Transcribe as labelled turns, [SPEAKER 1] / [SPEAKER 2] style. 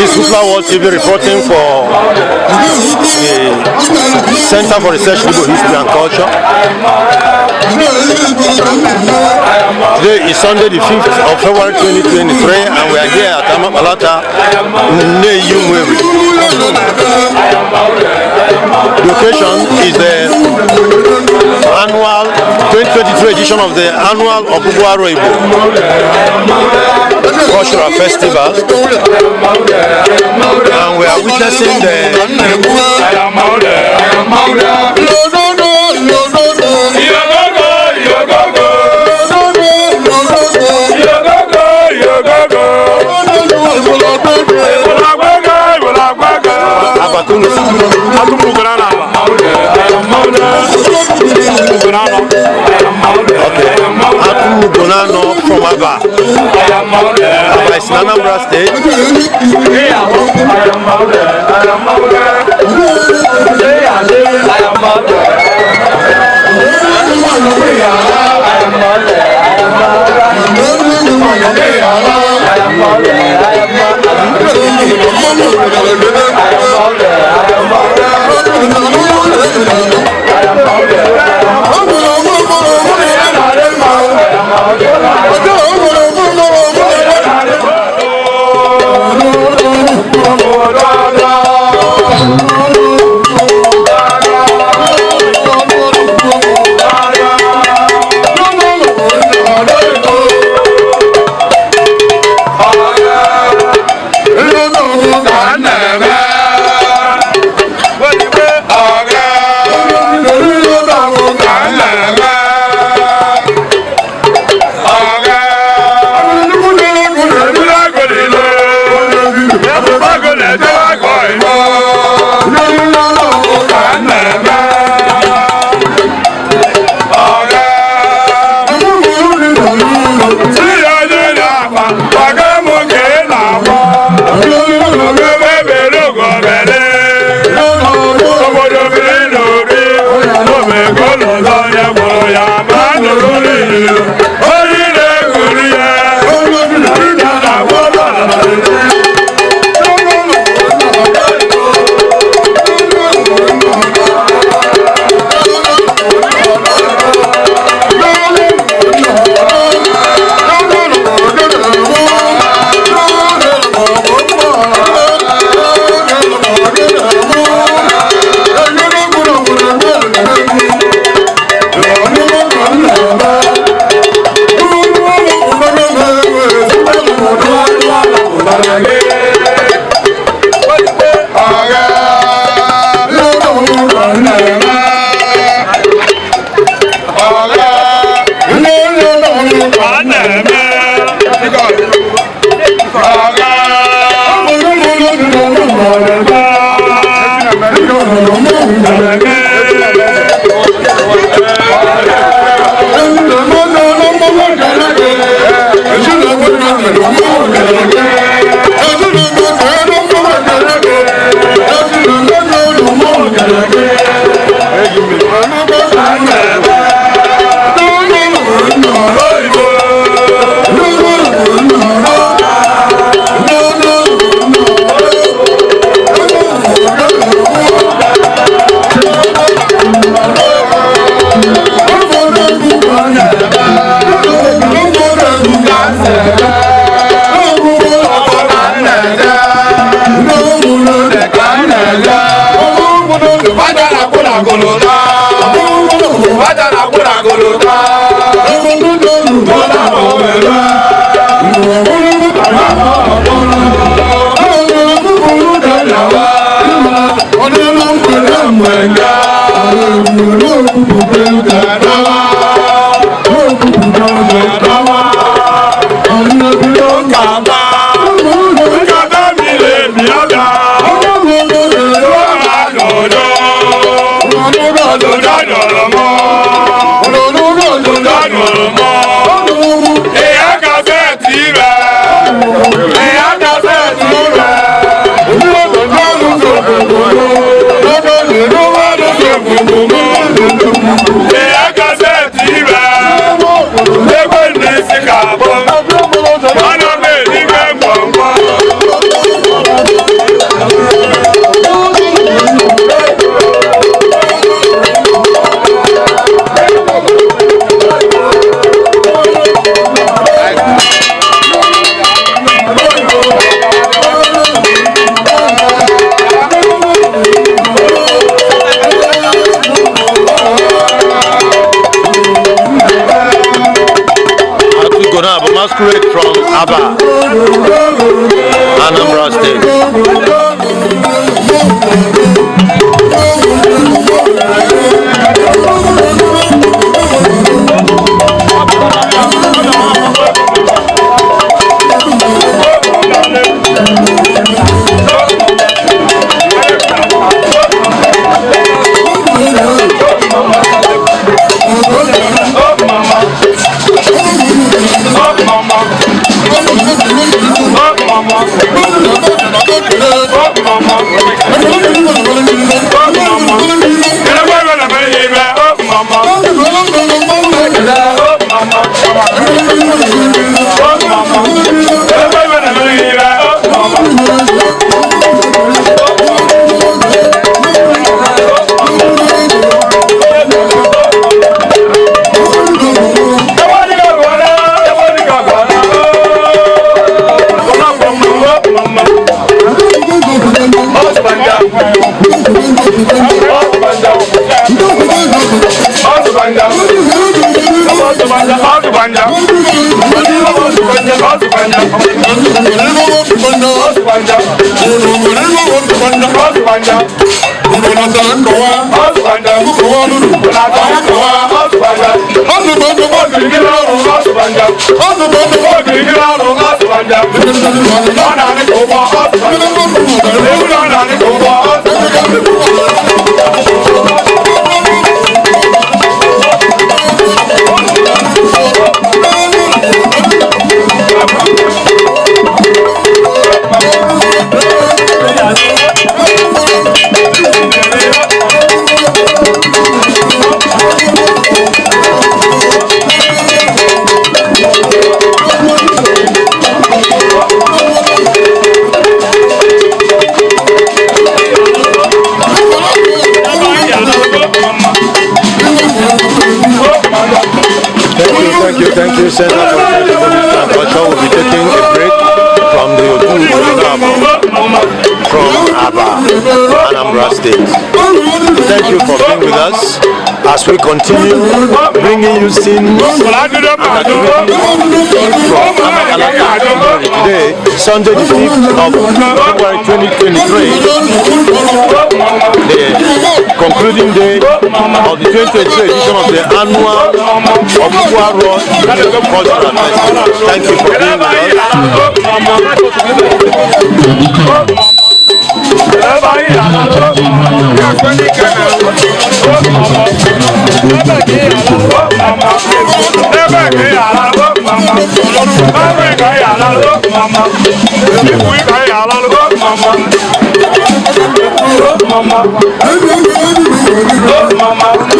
[SPEAKER 1] This is World TV reporting for the Center for Research in Igbo History and Culture. Today is Sunday, the 5th of February 2023, and we are here at Amapalata, Nneyi Umueri. The occasion is the annual 2023 edition of the annual Ogugu Aro Igbo Cultural Festival, and we are witnessing the Atugonano from Aba. Aba is in Anambra State.
[SPEAKER 2] Agolota. Ajanakwu na Agolota. Bọ́lá òwúrọ̀.
[SPEAKER 1] Atugonab masquerade from Aba, Anambra State. Thank you, Center for Creative and Culture. We'll be taking a break from the Odu from Aba, Anambra State. Thank you for being with us as we continue bringing you scenes and activities from Amakalaka today, Sunday the 5th of February 2023, the concluding day of the 2023 edition of the annual Okwaro Cultural Festival. Thank you for being with us.
[SPEAKER 2] Mama.